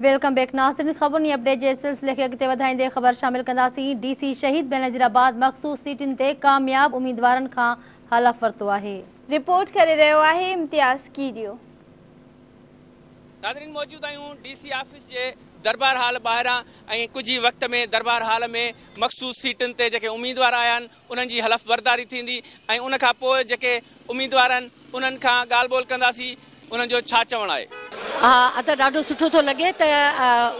Welcome back नाज़रीन, ख़बरुनि update जे सिलसिले खे अॻिते वधाईंदे ख़बर शामिल कंदासीं। डीसी शहीद बेनज़ीराबाद मख़सूस सीटुनि ते कामयाब उम्मीदवारनि खां हलफ वरितो आहे। रिपोर्ट करे रहियो आहे इम्तियाज़ कीरियो। नाज़रीन, मौजूद आहियूं डीसी ऑफिस जे दरबार हाल ॿाहिरां ऐं कुझु ई वक़्त में दरबार हाल में मख़सूस सीटुनि ते जेके उम्मीदवार आया आहिनि उन्हनि जी हलफ बर्दारी थींदी ऐं उन खां पोइ जेके उम्मीदवार आहिनि उन्हनि खां ॻाल्हि ॿोल कंदासीं, उन्हनि जो छा चवणु आहे। हा, अदा ॾाढो सुठो थो लॻे त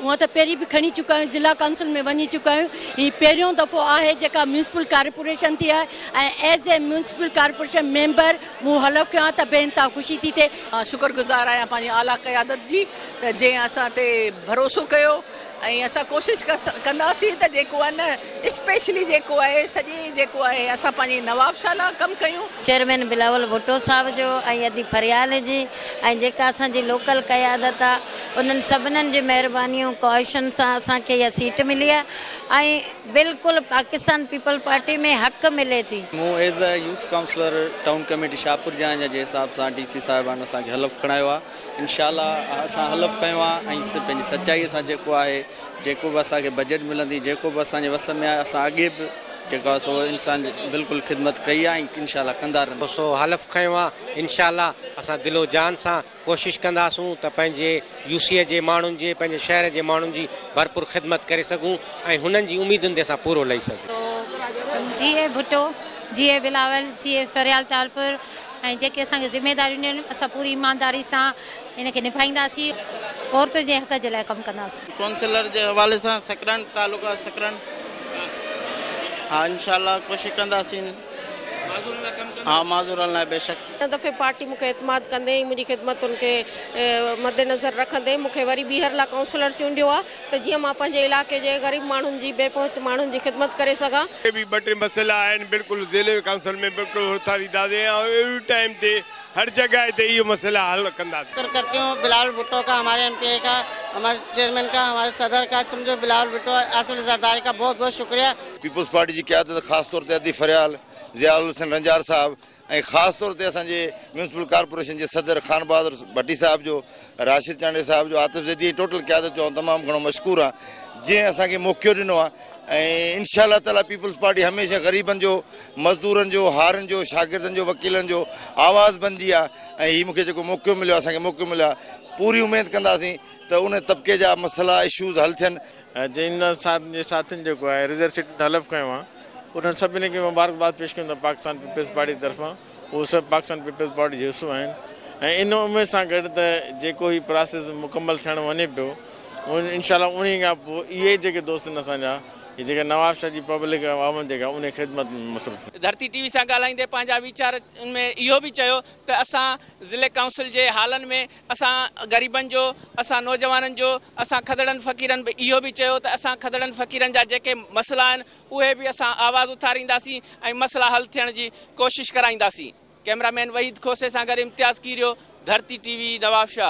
उहा त पहिरीं बि खणी चुका आहियूं, ज़िला काउंसिल में वञी चुका आहियूं। हीअ पहिरियों दफ़ो आहे जेका म्यूनिसिपल कॉर्पोरेशन थी आहे ऐं as a municipal corporation member मूं हलफ कयो आहे त बेइंतहा ख़ुशी थी थिए। शुक्रगुज़ार आहियां पंहिंजी आला क़यादत जी त जंहिं असां ते भरोसो कयो ऐं असां कोशिशि कंदासीं त जेको आहे न स्पेशली जेको आहे सॼे जेको आहे असां पंहिंजी नवाबशाह लाइ कमु कयूं। चेयरमैन बिलावल भुट्टो साहिब जो ऐं अदी फरियाल जी ऐं जेका असांजी लोकल क़यादत आहे उन्हनि सभिनीनि जी महिरबानियूं ख़्वाहिशुनि सां असांखे इहा सीट मिली आहे ऐं बिल्कुलु पाकिस्तान पीपल पार्टी में हक़ मिले थी। मूं as a youth councillor town committee Shahpur Jahan जे हिसाब सां डीसी साहिबान असांखे हलफ खणायो आहे। इनशा असां हलफ कयो आहे ऐं पंहिंजी सचाईअ सां जेको आहे जेको बि असांखे बजट मिलंदी जेको बि असांजे वस में आहे असां अॻे बि जेको आहे सो इंसान बिल्कुलु ख़िदमत कई आहे ऐं इनशा कंदा रहंदा। सो हलफ खयो आहे, इनशा असां दिलो जान सां कोशिशि कंदासूं त पंहिंजे यूसीअ जे माण्हुनि जे पंहिंजे शहर जे माण्हुनि जी भरपूर ख़िदमत करे सघूं ऐं हुननि जी उमेदुनि ते असां पूरो लही सघूं। जी ए भुट्टो, जी ए बिलावल, जी ए फरियाल तालपुर ऐं जेके असांखे ज़िम्मेदारियूं ॾियनि असां पूरी ईमानदारी सां इनखे निभाईंदासीं, औरतुनि जे हक़ जे लाइ कमु कंदासीं। काउंसिलर जे हवाले सां सकरंड तालुका सकरंड, हा इंशाअल्लाह कोशिशि कंदासीं। हाँ, माज़ूरनि लाइ बेशक। हिन दफ़े पार्टी मूंखे एतमाद कंदे ऐं मुंहिंजी ख़िदमतुनि खे मद्देनज़र रखंदे मूंखे वरी ॿीहर लाइ काउंसिलर चूंडियो आहे त जीअं मां पंहिंजे इलाइक़े जे ग़रीब माण्हुनि जी बेपहुच माण्हुनि जी ख़िदमत करे सघां। बि ॿ टे मसइला आहिनि बिल्कुलु ज़िले काउंसिल में बिल्कुलु उथारींदासीं ऐं टाइम ते हर जगह ते इहो मसइला हल कंदासीं। शुक्र करती हूँ बिलावल भुट्टो का, हमारे एमपीए का, हमारे चेयरमैन का, हमारे सदर का, समझो बिलावल भुट्टो आसिफ ज़रदारी का बहुत बहुत शुक्रिया। पीपल्स पार्टी जी क़यादत ख़ासि तौर ते अदी फरियाल ज़ियाउल हुसैन रंजार साहब ऐं ख़ासि तौर ते असांजे म्यूनिसिपल कॉर्पोरेशन जे सदर खान बहादुर भट्टी साहिब जो, राशिद चांडे साहिब जो, आतिफ ज़ैदी टोटल क़यादत जो तमामु घणो मशकूर आहियां जंहिं असांखे मौक़ो ॾिनो आहे ऐं इनशा ताला पीपल्स पार्टी हमेशह ग़रीबनि जो, मज़दूरनि जो, हारनि जो, शागिर्दनि जो, वकीलनि जो आवाज़ बनजी आहे ऐं हीउ मूंखे जेको मौक़ो मिलियो असांखे मौक़ो मिलियो आहे, पूरी उमेद कंदासीं त उन तबिके जा मसइला इशूज़ हल थियनि। जिन साथियुनि जेको आहे रिज़र्व सीट ते हलफ कयो आहे उन्हनि सभिनी खे मुबारकबाद पेश कयूं था पाकिस्तान पीपल्स पार्टी तरफ़ां। उहे सभु पाकिस्तान पीपल्स पार्टी जो हिसो आहिनि ऐं इन उमेद सां गॾु त जेको ही प्रोसेस मुकमल थियणु वञे पियो इनशा उन खां पोइ इहे जेके दोस्त आहिनि असांजा इहे जेका नवाबशाह जी पब्लिक आवाम जेका उन ख़िदमत में मसरूफ़। धरती टीवी सां ॻाल्हाईंदे पंहिंजा वीचार में इहो बि चयो त असां ज़िले काउंसिल जे हालनि में असां ग़रीबनि जो, असां नौजवाननि जो, असां खदड़नि फ़क़ीरनि बि इहो बि चयो त असां खदड़नि फ़क़ीरनि जा जेके मसइला आहिनि उहे बि असां आवाज़ उथारींदासीं ऐं मसइला हल थियण जी कोशिशि कराईंदासीं। कैमरामैन वहीद खोसे सां गॾु इम्तियाज़ कीरियो, धरती टीवी, नवाबशाह।